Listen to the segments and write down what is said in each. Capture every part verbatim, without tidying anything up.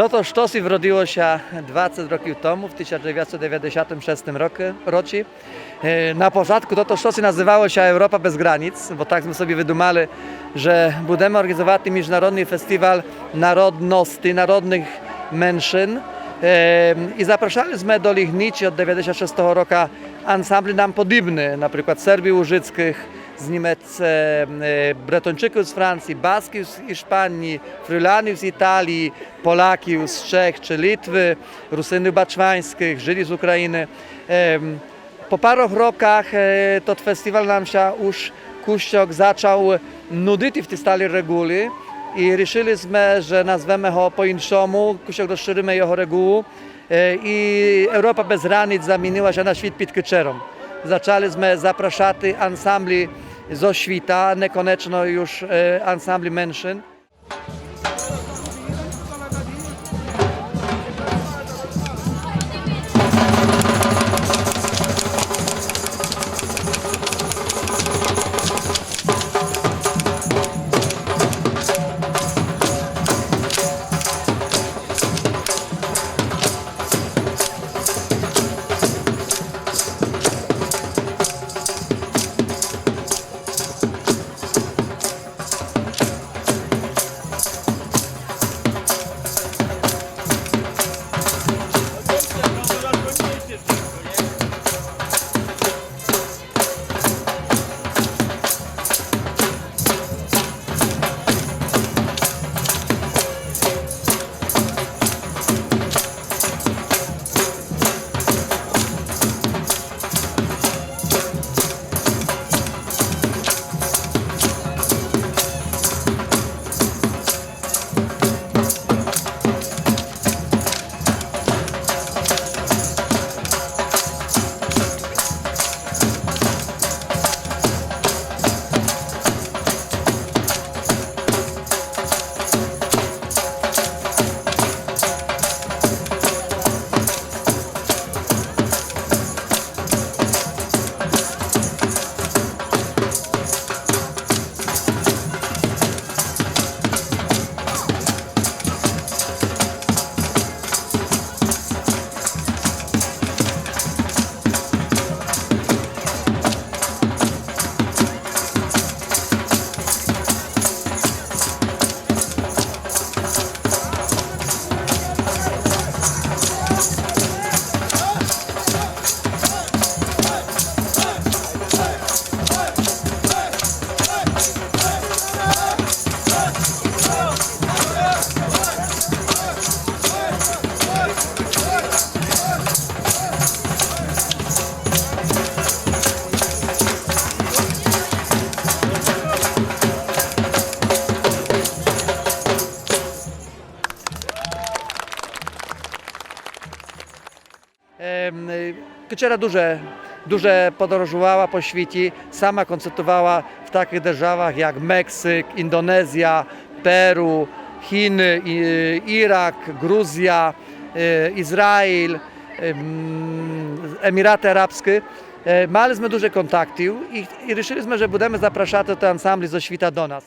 Тото штоси вродило ся двацет років тому, в тисяч дзевятсот дзевятдесятым шестым року, році. Е, на початку тото штоси называло ся Европа без границ, бо так зме собі выдумали, же будеме орґанізовати міжнародный фестивал народности, народных меншын. Е, і запрошали зме до Лігниці од дзевятдесят шестого року ансамблі нам подібны, наприклад Сербів Ужыцкых, з Німец-, е, е, Бретончыків з Франциі, Басків з Іспаніі, Фрілянів з Італіі, Поляків з Чех чи Літвы, Русинів Бачваньскых, Жыдів з Україны. Ем, по парох роках, е, тот фестивал нам ся уж кусьок зачав нудити в тій сталій реґулі і рішыли зме, же назвеме го по іншому, кусьок розшыриме його реґулу. Е, і Европа без границ замінила ся на Світ під Кычером. Зачали зме запрошати ансамблі зо світа, неконечно уж, е, ансамблі меншын. Ем, е, Кычера дуже, дуже подорожувала по світі, сама концертувала в такых державах як Мексик, Індонезія, Перу, Хіны, І-, Ірак, Грузія, е, Ізраїль, ем, Еміраты Арабскы. Е, мали зме дуже контактів і, і рішыли зме, же будеме запрошати тоты ансамблі зо світа до нас.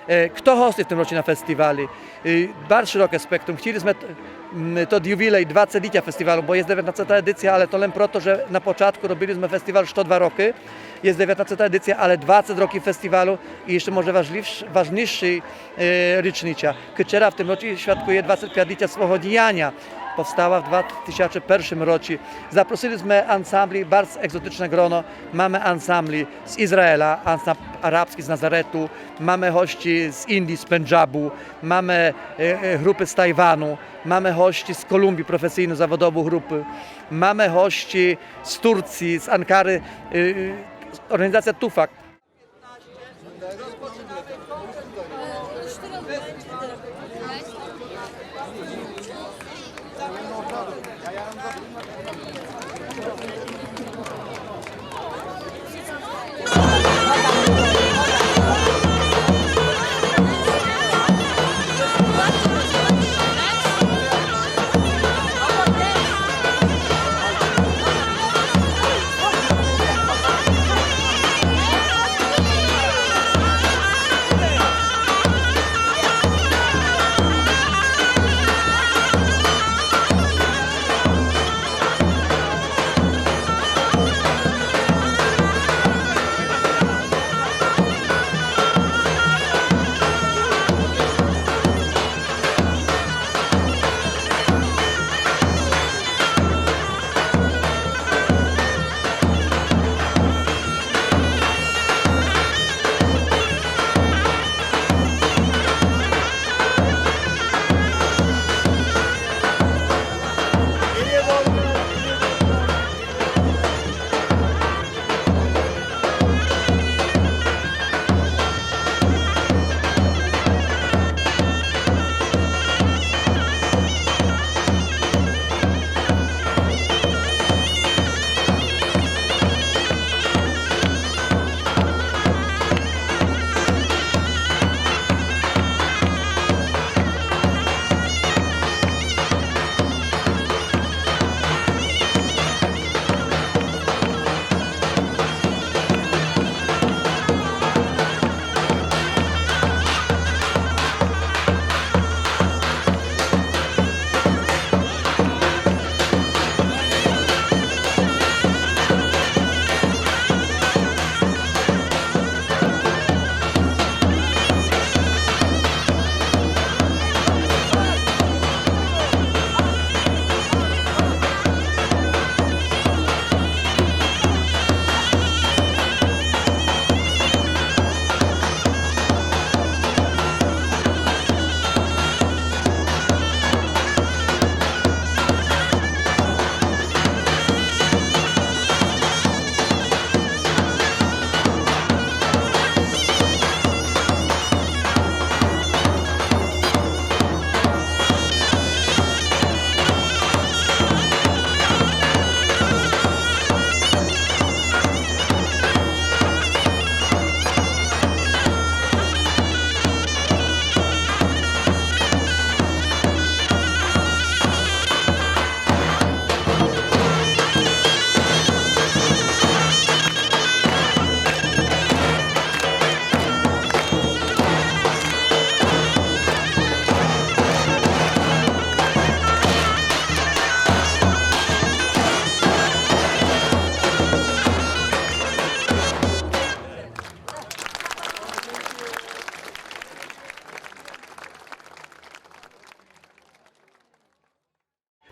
Е, хто гостит в тым році на фестівалю? Е, барз шыроке спектрум. Хтіли зме т-, м, тот ювілей, двадцет літя фестівалу, бо єст девятнастата едиция, але то лем прото, же на початку робили зме фестівал сто два рокы, єст девятнастата едиция, але двадцет рокы фестівалу і іщы може важлівш-, важнійшей, е, річнійця. Кычера в тым році святкує двадцет пять літя свого діяня. Повстала в два тисячы першым році. Запросили зме ансамблі, барз екзотичне гроно. Маме ансамблі з Ізраіля, ансамбл арабскій з Назарету, маме госци з Індії, з Пенджабу, маме, е, е, ґрупы з Тайвану, маме госци з Колумбії, професійну, заводову ґрупу, маме госци з Турциі, з Анкары, е, е, орґанізація Туфак.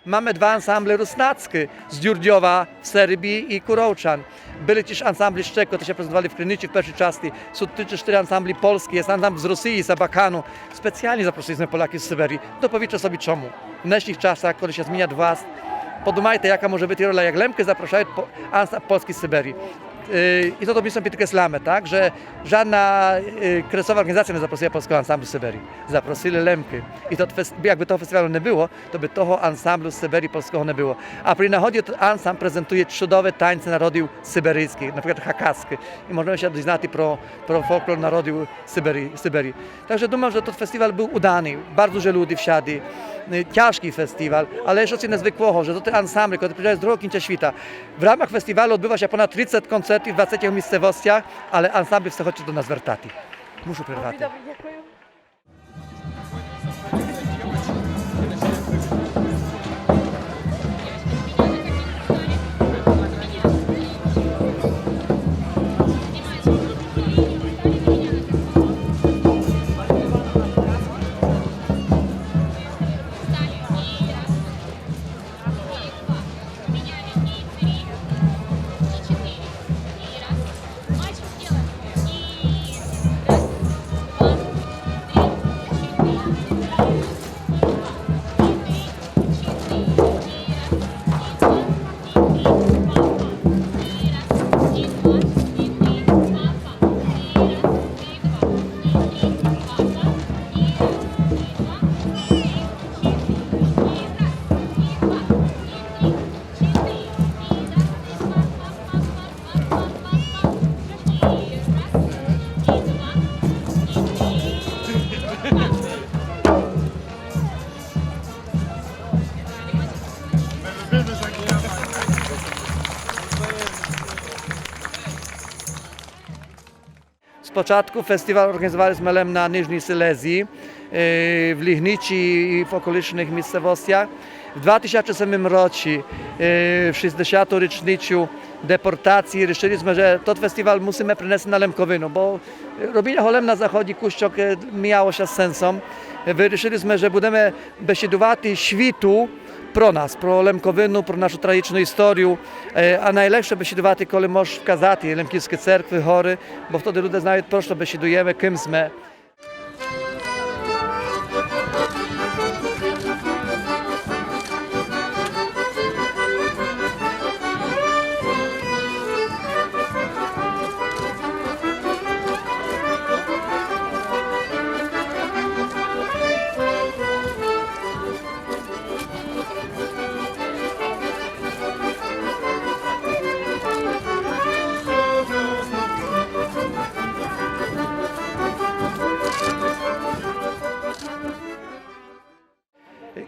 Маме два ансамблі руснацкы з Дюрдьова в Сербії і Куровчан. Были тіж ансамблі іщы, котры ся презентували в Криниці в першій части. Сут тіж штыри ансамблі польскы, єст ансамбль з Росії, з Абакану. Спеціалні запросили зме Полякы з Сибирі. Доповіджте собі чому. В днешніх часах, коли ся змінят власт, подумайте, яка може быти роля, як Лемкы запросят по-, ансамбль польскій з Сибирі. Е, і то, то мы собі підкресляме, так, же жадна, е, кресова орґанізація не запросила польского ансамблю з Сибирі. Запросили Лемкы. І то фес-, якбы того фестівалу не было, то бы того ансамблю з Сибирі польского не было. А при нагоді тот ансамбль презентує чудовы танці народів сибірійскых, наприклад хакаскы. І можеме ся дізнати про, про фолклор народів Сибірі, Сибірі. Так же думам, же тот фестівал был уданы, барз дуже люди всяды, е, тяжкій фестівал, але штоси незвыклого, же тоты ансамблі, котры приїжджают з другого кінця світа. В рамах фестівалу одбыва ся понад трицет концертів в двадцятьох місцевостях, але ансамблі всьо хочут до нас вертати. Мушу прервати. Добрі, добрі, дякую. Початку фестивал орґанізовали зме лем на Нижній Силезії, е, в Лігничі і в околичных місцевостях. В два тисячы семым році, е, в шістдесяту річницю депортації рішыли зме, же тот фестивал мусиме пренести на Лемковину, бо робили го лем на заході, кусок, е, міяло ся з сенсом. Вырішыли зме, же будеме бесідувати світу про нас, про Лемковину, про нашу трагічну історію. Е, а найлегше бесідувати, коли можеш вказати лемківскы церквы, горы, бо втоды люде знають, про што бесідуєме, кым зме.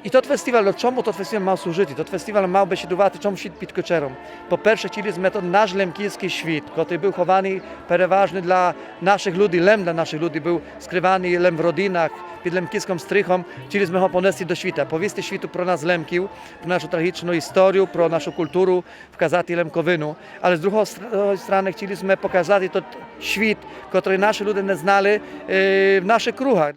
І тот фестивал, но чому тот фестивал мав служыти? Тот фестивал мав бесідувати, чому світ під кочером. По перше, хтіли зме тот наш лемківскый світ, котрый был хованый переважно для нашых люди, лем для нашых люди, был скрываный лем в родинах, під лемківскым стріхом, хтіли зме го понести до світа, повісти світу про нас Лемків, про нашу трагічну історію, про нашу културу, вказати Лемковину. Але з другой стр-, страны хтіли зме показати тот світ, котрый нашы люди не знали, е, в нашых кругах.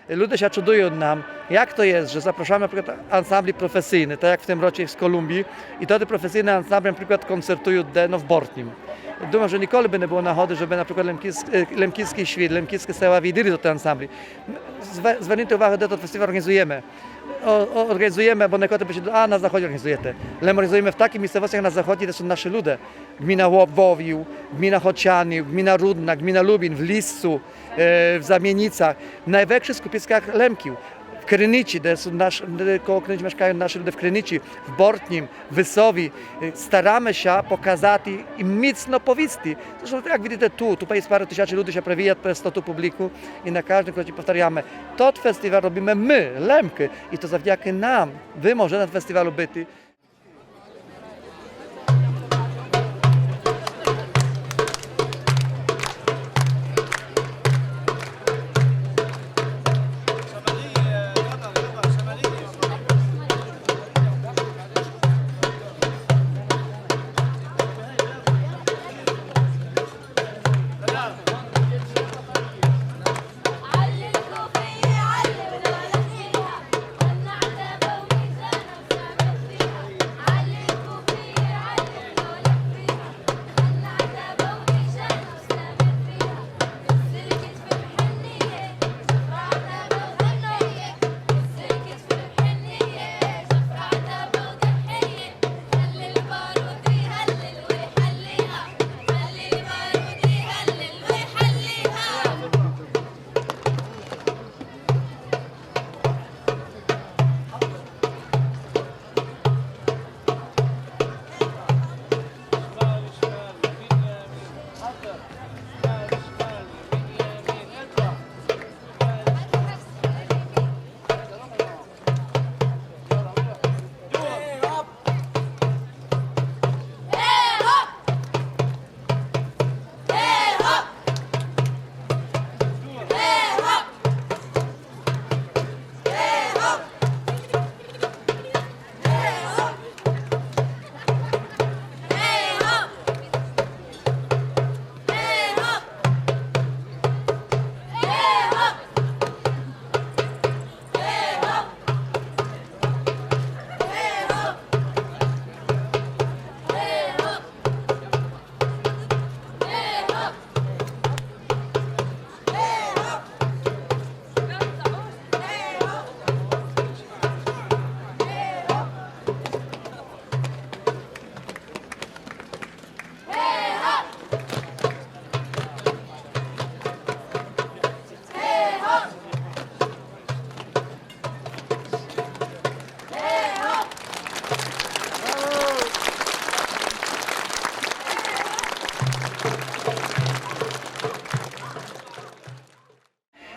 Ludzie się czudują nam, jak to jest, że zapraszamy na przykład ansamble profesyjne, tak jak w tym roce z Kolumbii, i to te profesyjne ansamble na przykład koncertują de, no, w Bortnim. Думаю, że ніколи бы не было нагоды, жебы, наприклад, лемківск-, е, лемківскый світ, лемківскы села виділи до тых ансамблі. Зве-, зверніть увагу, де тот фестиваль організуєме. О, о, організуєме, бо некотрі пишуть: «А, на заході організуєте». Лем організуєме в такых місцевостях на заході, де сут нашы люде. Gmina Ło-, Łowił, gmina Chociany, gmina Rudna, gmina Lubin, w Liscu, e, w Zamienicach. Найвекшых скупісках Лемків. В Криниці, де сут наш-, де коло Криниці мешкають нашы люде, в Криниці, в Бортнім, в Висові. Е, стараме ся показати і міцно повісти. Зрештом, як видите ту, ту є пару тисячы люде, ся превіят през тоту публіку і на каждым кроці повторяме: тот фестиваль робиме мы, Лемкы, і то завдякы нам вы можете на фестивалю быти.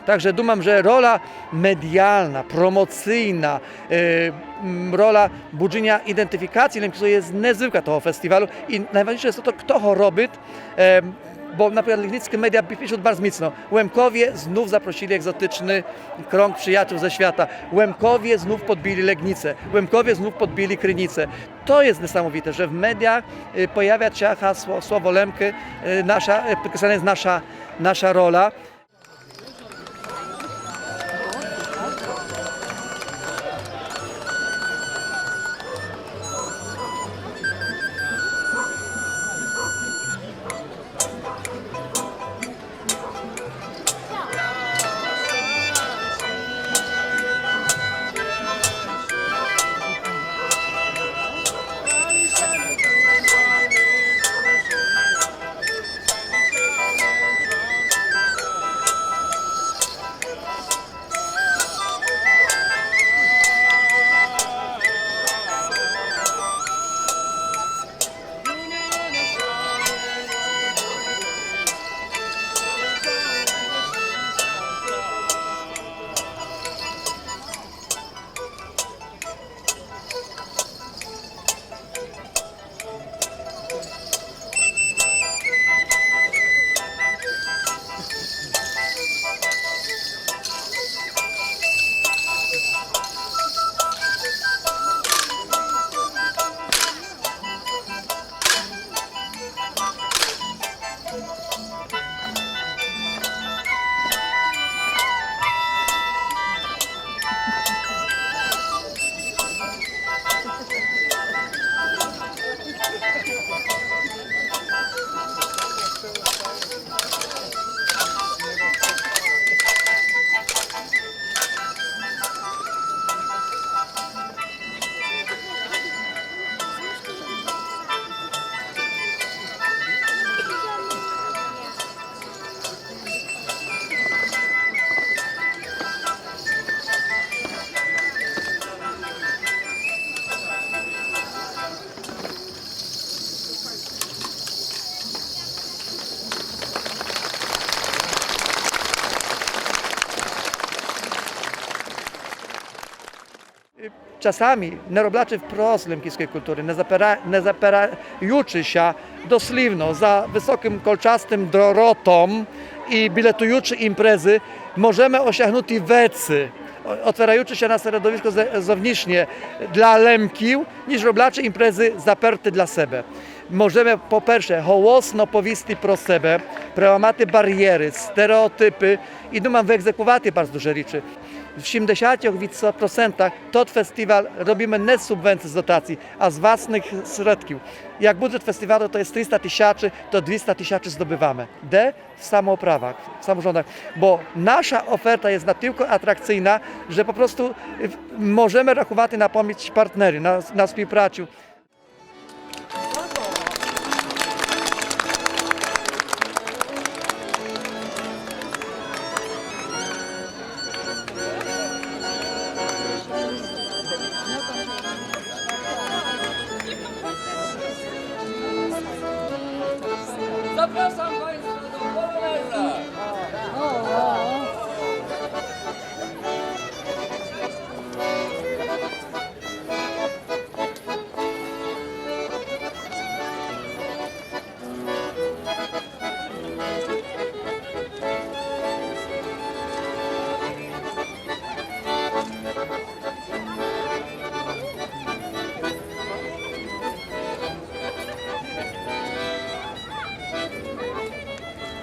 Так же думам, же роля медіална, промоційна, е, м, роля буджыня ідентифікації лемківства є незвиклом того фестивалю і найважнійше є то, хто го робит, е, бо, наприклад, лемківскы медіа пи-, пишут барз міцно. Лемкове знув запросили екзотичный крąg прияцел зо свята. Лемкове знув подбили Легніце. Лемкове знув подбили Криніце. То є несамовите, же в медіа, е, появят ся хасло, слово Лемкы, е, наша, е, підкреслена є наша, наша роля. Часами, не роблячи впрост лемківской культуры, не запера-, не запираючи ся дослівно за высокым колчастым дротом і білетуючи імпрезы, можеме осягнути веце, о-, отвераючи ся на середовисько зе-, зовнішнє для Лемків, ніж роблячи імпрезы заперты для себе. Можеме, по перше, голосно повісти про себе, преламати барєры, стереотипы і, думам, выекзекувати барз дуже речы. В сімдесятьох процентах тот фестівал робиме не з субвенций, з дотаций, а з власных сродків. Як бюджет фестівалу то єст триста тисячы, то двіста тисячы здобываме. Де? В самоуправах, в саморządach. Бо наша оферта єст на тілько атракцийна, же по просту, е, можеме рахувати на поміч партнеры, на, на співпрацю. Zapraszam Państwa do Poloneza.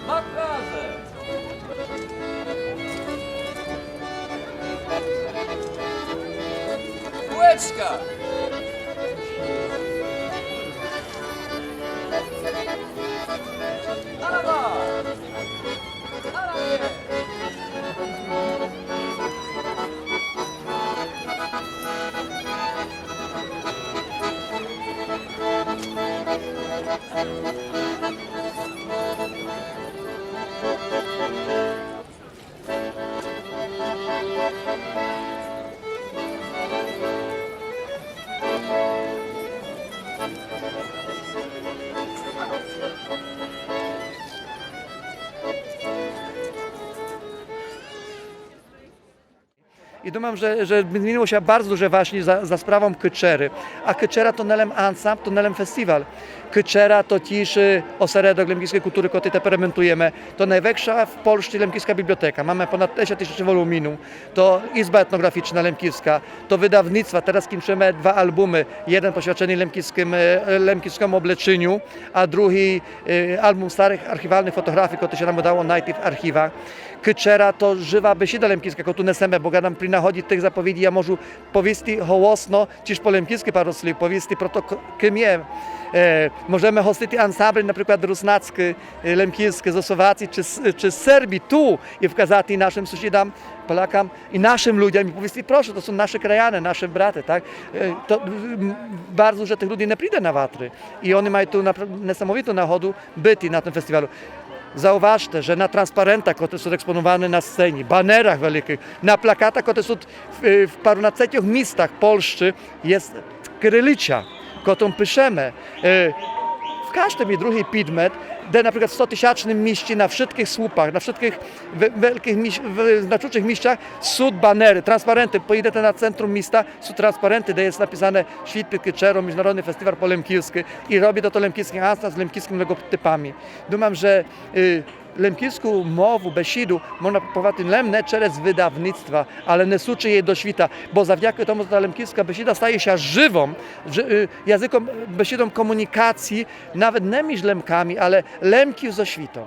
Makarze. Kółeczka. Brawa. Brawa. І думам, же, же змінило ся барз дуже власні за, за справом Кычеры. А Кычера то не лем ансамбл, то не лем фестівал. Кычера то тіж, е, осередок лемківской культуры, котрый теперь ремонтуєме. То найвекша в Польщі лемківска бібліотека. Маме понад десять тисяч волумінув. То ізба етноґрафічна лемківска, то выдавництва. Тераз кінчыме два албумы. Єден посвяченый лемківскым, е, лемківскому облечыню, а другій, е, албум старых архівальных фотоґрафій, котры ся нам удаło найти в архівах. Кычера то жыва бесіда лемківска, котру несеме, бо гадам, при нагоді тых заповідей я можу повісти голосно, тіж по лемківскы пару слів, повісти про то, к-, кым є. Е, можеме гостити ансамблі, наприклад, руснацкы, е, лемківскы зо Словації чы з, чы з Сербії ту і вказати нашым сусідам, Полякам і нашым людям, і повісти: прошу, то суть нашы краяне, нашы браты, так? Е, то, м, барз дуже тых люди не прийде на ватры. І они мають ту напра-, несамовиту нагоду быти на тым фестівалу. Зауважте, же на транспарентах, котры суть експонуваны на сцені, банерах великых, на плакатах, котры суть в, в парунадцятьох містах Польщы, єст кирилиця, котром пишеме, е, в каждым і другій підмет, де, наприклад, в стотисячным місці на вшыткых слупах, на вшыткых ве-, великых міс-, в-, значущых місцях суть банеры, транспаренты. Поїдете на центрум міста, суть транспаренты, де єст написане: Світ під Кычером, міжнародный фестівал по лемківскы. І робі то, то лемківскый ансамбл з лемківскыма леґотипами. Думам, же, е, лемківску мову, бесіду можна пропаґувати лем не через выдавництва, але несучы єй до світа, бо завдякы тому, же та лемківска бесіда стає ся жывом, жы-, е, языком, бесідом комунікації, навет не між Лемками, але Лемків зо світом.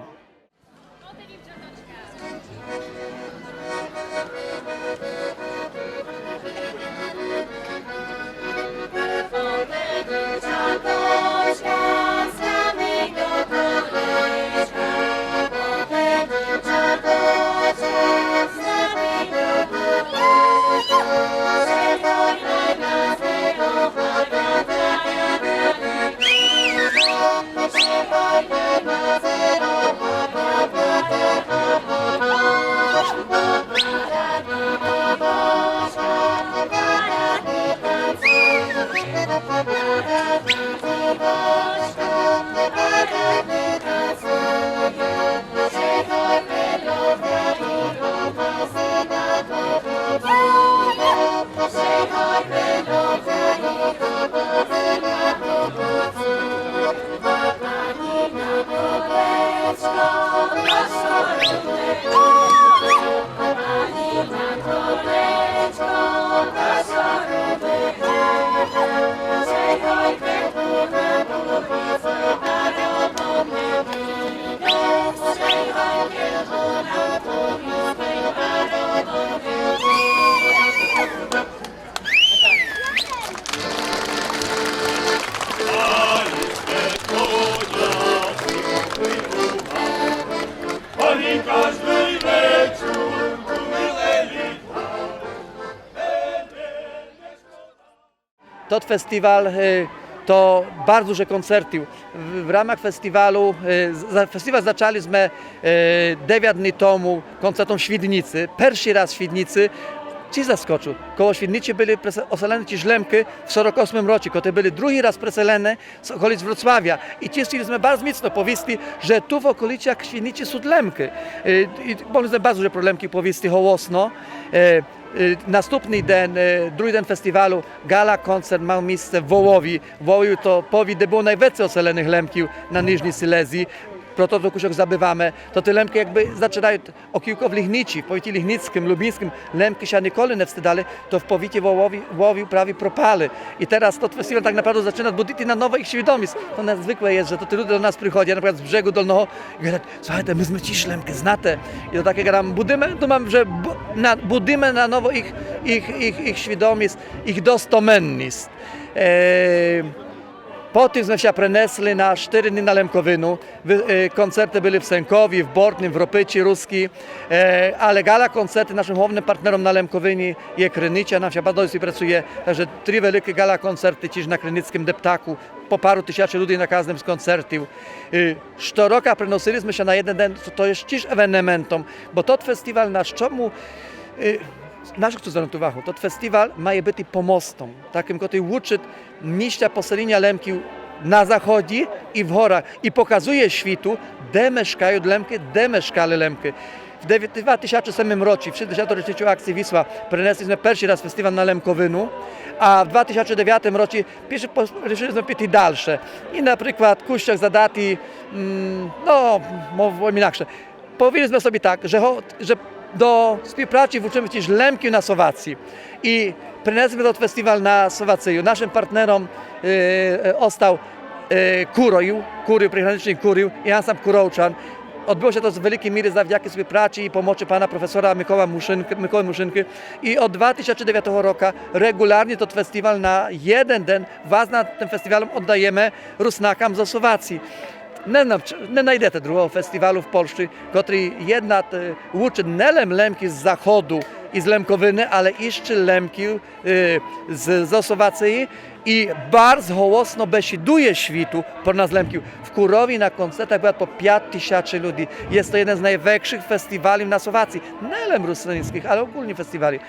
Тот фестивал, е, то барз дуже концертів. В, в рамах фестивалу, е, за-, фестивал зачали зме, е, девят дни тому концертом Швідниці. Першый раз в Швідниці. Ци заскочыл. Коло Швідниці были пресе-, оселены тіж Лемкы в сорок осмым році, котры были другый раз преселены з околіц Вроцлавя. І тіж хтіли зме барз міцно повісти, же ту в околіцях Швідниці сут Лемкы. Е, і могли зме барз дуже про Лемкы повісти голосно. Е, е, наступный ден, е, другый ден фестивалу, гала концерт мал місце в Волові. Волів то повіт, де было найвеце оселеных Лемків на Нижній Сілезії. Про то, то кусок забываме. То тоты Лемкы якбы зачынают окілко в Ліґниці, в повіті ліґницкым, лубіньскым, Лемкы ся николи не встыдали, то в повіті Волові, Волові праві пропали. І тераз тот фестивал так направду зачына будити на ново іх свідоміст. То надзвыкле єст, же тоты люде до нас приходят, наприклад з Брегу Долного, і гварят: „Слухайте, мы зме тіж Лемкы, знате?“ І то таке гварам, будиме, думам, же бу-, на, будиме на ново іх, іх, іх, іх свідоміст, іх достоменніст. Е, Потым зме ся пренесли на штыри дни на Лемковину. Вы-, е, концерты были в Сенкові, в Бортным, в Ропичі, Рускій. Е, але гала концерты, нашым головным партнером на Лемковині є Криниця, нам ся барз добрі співпрацує. Так же три великі гала концерты тіж на криницкым дептаку. По пару тисячы люди на каждым з концертів. Е, што рока преносили зме ся на єден ден, то, то є тіж евенементом, бо тот фестивал наш, чому, е, на што хцу звернуц увагу? Тот фестивал має быти помостом, такым, котрый учыт місця поселіня Лемків на заході і в горах, і показує світу, де мешкают Лемкы, де мешкали Лемкы. В девя-, два тисячы семым році, в шістдесяту рочнійцю акциі Вісла пренесли зме першый раз фестивал на Лемковину, а в два тисячы девятым році піш-, по-, рішыли зме піти дальше. І, наприклад, кусок задати, м, но, мов-, мовим інакше. Повіли зме собі так, же го-, же до співпраці вучыме тіж Лемків на Словації. І пренесли зме тот фестивал на Словацію. Нашым партнером, е, е, остал, е, Куров, Куров, приграничный Куров, і ансамбл Куровчан. Одбыло ся то з великій міры завдяки співпраці і помочы пана професора Микола Мушынкы, Миколы Мушынкы. І од два тисячы девятого рока реґулярні тот фестивал на єден ден ваз на тым фестивалом оддаєме Руснакам зо Словації. Не знам, ци, не найдете другого фестивалу в Польщі, котрый єднат, е, учыт нелем Лемків з заходу і з Лемковины, але іщы Лемків, е, з, зо Словациі. І барз голосно бесідує світу про нас Лемків. В Курові на концертах было по пят тисячы люди. Єст то єден з найвекшых фестивалів на Словациі. Нелем руснацькых, але оґулні фестивалі.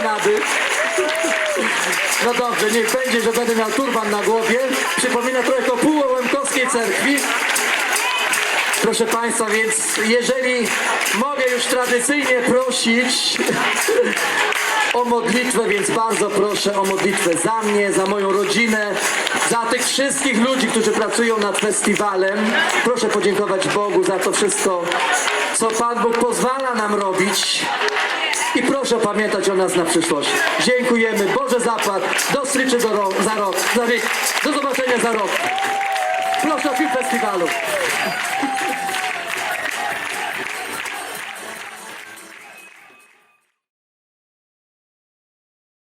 rady. No dobrze, niech będzie, że będę miał turban na głowie. Przypomina trochę kopułę łemkowskiej cerkwi. Proszę Państwa, więc jeżeli mogę już tradycyjnie prosić o modlitwę, więc bardzo proszę o modlitwę za mnie, za moją rodzinę, za tych wszystkich ludzi, którzy pracują nad festiwalem. Proszę podziękować Bogu za to wszystko, co Pan Bóg pozwala nam robić. I proszę pamiętać o nas na przyszłość. Dziękujemy. Boże zapłat. Do stryczy do ro- za rok. Za wiek. Do zobaczenia za rok. Proszę o film festiwalu.